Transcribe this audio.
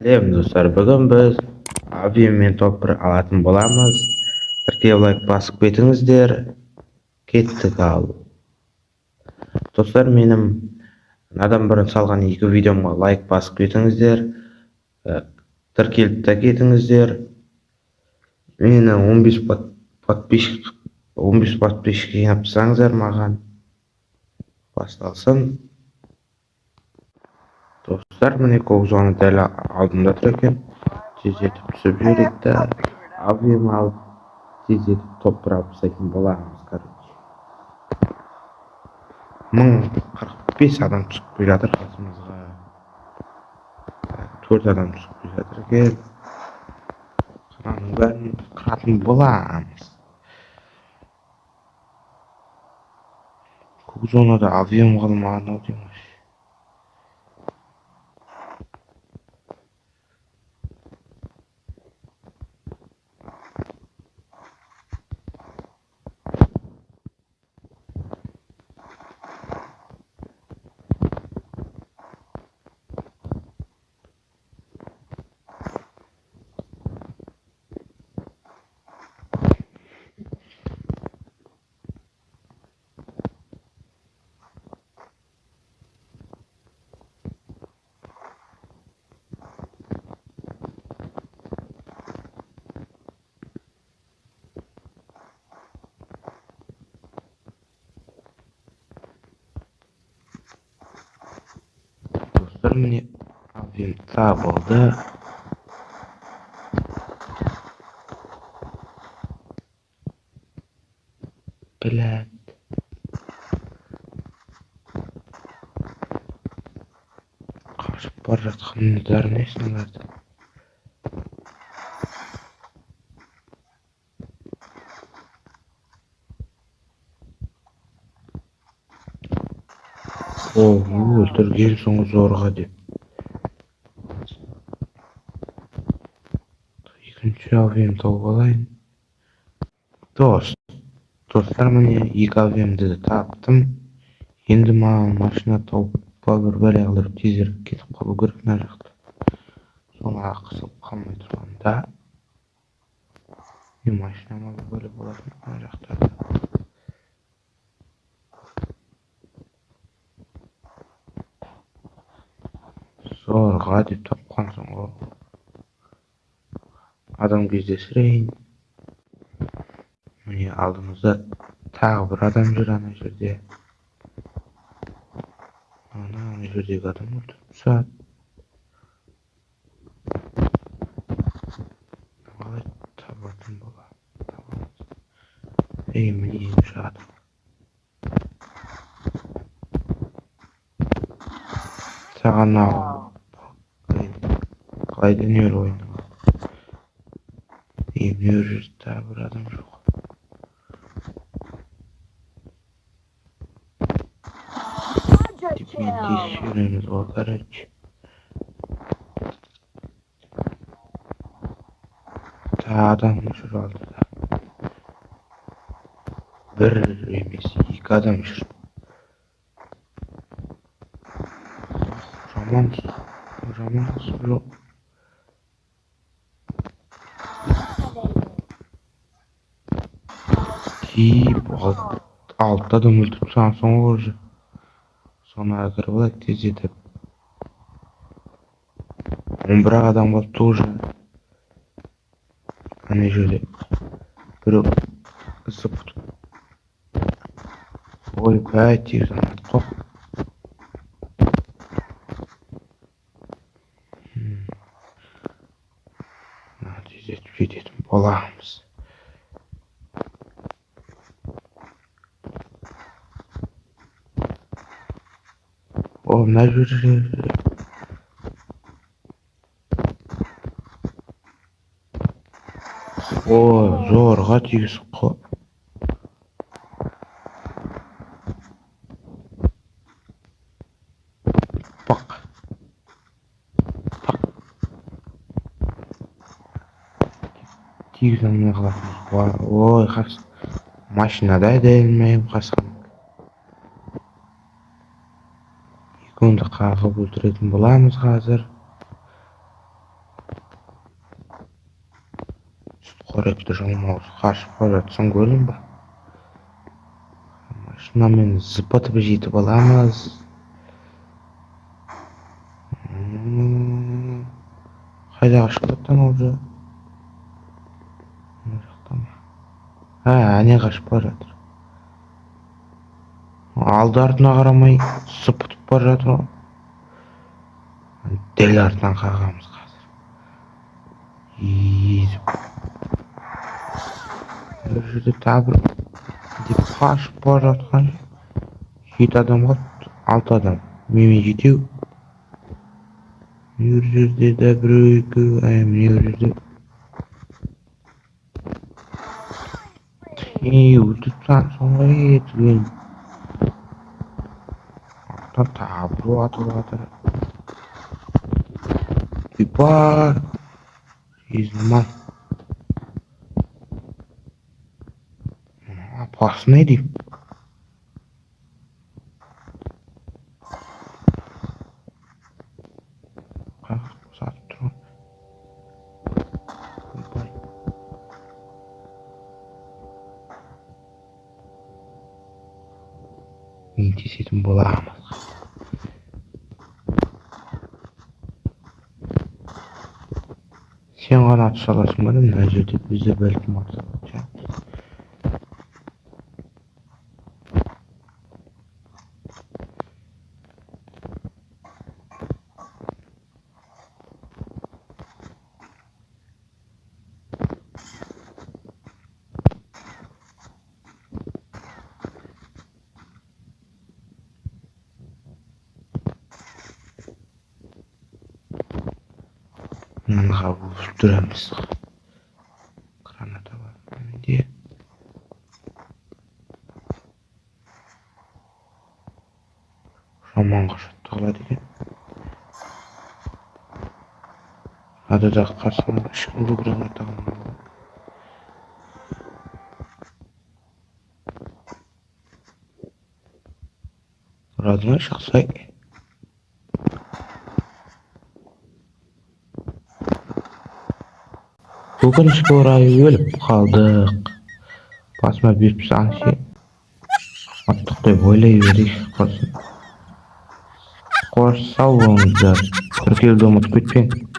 Сәлем, достар! Бүгін біз AWM-мен топ 1 алатын боламыз. Тіркеліп, лайк басып кетіңіздер. Кеттік. Ал, достар, менің мынадан бұрын салған екі видеомға лайк басып кетіңіздер, тіркеліп те кетіңіздер. Мені 15 подписчик, 15 подписчик жинап тастаңыздар маған. Басталсын. Достар, міне, көк зона дәл алдымда тұр екен. Тездетіп түсіп жіберейік та, AWM алып, тездетіп топ 1 алып тастайтын боламыз. Короче, 1045 адам түсіп келе жатыр қасымызға. Төрт адам түсіп келе жатыр екен. Мынаның бәрін қыратын боламыз. Көк зонада AWM қалмаған ау деймін. Достар, міне, AWM табылды. Блядь, қашып бара жатқандар несін оларды? О, өлтірген соң зорға деп. Екінші AWM тауып алайын. Достар, міне, екі AWM-ді де таптым. Енді маған машина тауып па, бір бәле қылдырып, тезірек кетіп қалу керек мына жақта, соны қысылып қалмай тұрғанда. Мен машинама бір бәле болатын мына жақтарда. Зорға деп тапқансың ғой. Адам кездестірейін. Міне, алдымызда тағы бір адам жүр ана жерде. Ана жердегі адам өлтіріп тастады. Қалай табатын болады? Ей, міне, екінші адам. Саған мынау қалай дүние ойыны? Ей, мына жерде тағы бір адам жоқ деп мен тиісіп жібереміз ғой. Короче, тағы адам жүр алдыда. Бір емес, екі адам жүр. Жаман жаман жоқ тиіп, алты адам өлтіріп тастағансың ғой уже. Соны кіріп алайық тездетіп. 11 ақ адам қалыпты уже. Ана жерде біреу зып. Ойбай, тигізе алмадық қой. Тездетіп жететін боламыз. О, мына жерде. О, зорға тигізіп қой. Пақ пақ, тигізе алмай қалатынбыз. Ой, қас машинада айдай алмаймын. Қасқаны екеуін де қағып өлтіретін боламыз қазір. Сүтқоректі жалмауыз қашып бара жатсаң көрдің ба? Машинамен зыпытып жетіп аламыз. Қайда қашып кетті анау уже? Мына жақта ма? Ә, әне қашып бара жатыр. Алды артына қарамай зыпытып бара жатыр ғой. Дәл артынан қағамыз қазір. Езіп. Бір жерде тағы бір деп қашып бара жатқан 7 адам қалыпты, 6 адам. Менімен 7. Мына бір жерде де біреу, екеу, әй, мына бір жерде. Ей, өлтіріп тастаған соң ғой, түген. Арттан тағы біреу атып жатыр. Ойбай, сезілмай. Опасный деймін. Сатып тұр ғой. Ойбай. Мен тесетін боламыз. Сен ғана атыса аласың ба? Мына жерде бізде бәлкім атыса алатын шығармыз. Мынаны өлтіреміз. Граната бар менде. Жаман қашатты қалады екен. Адада қасынан ешкімге граната қалмаған. Ұрады ма шықсай? Өкінішке орай өліп қалдық. Басыма беріп тастаған ше. Аттық деп ойлай берейік құрсын. Қош, сау болыңыздар. Тіркелуді ұмытып кетпең.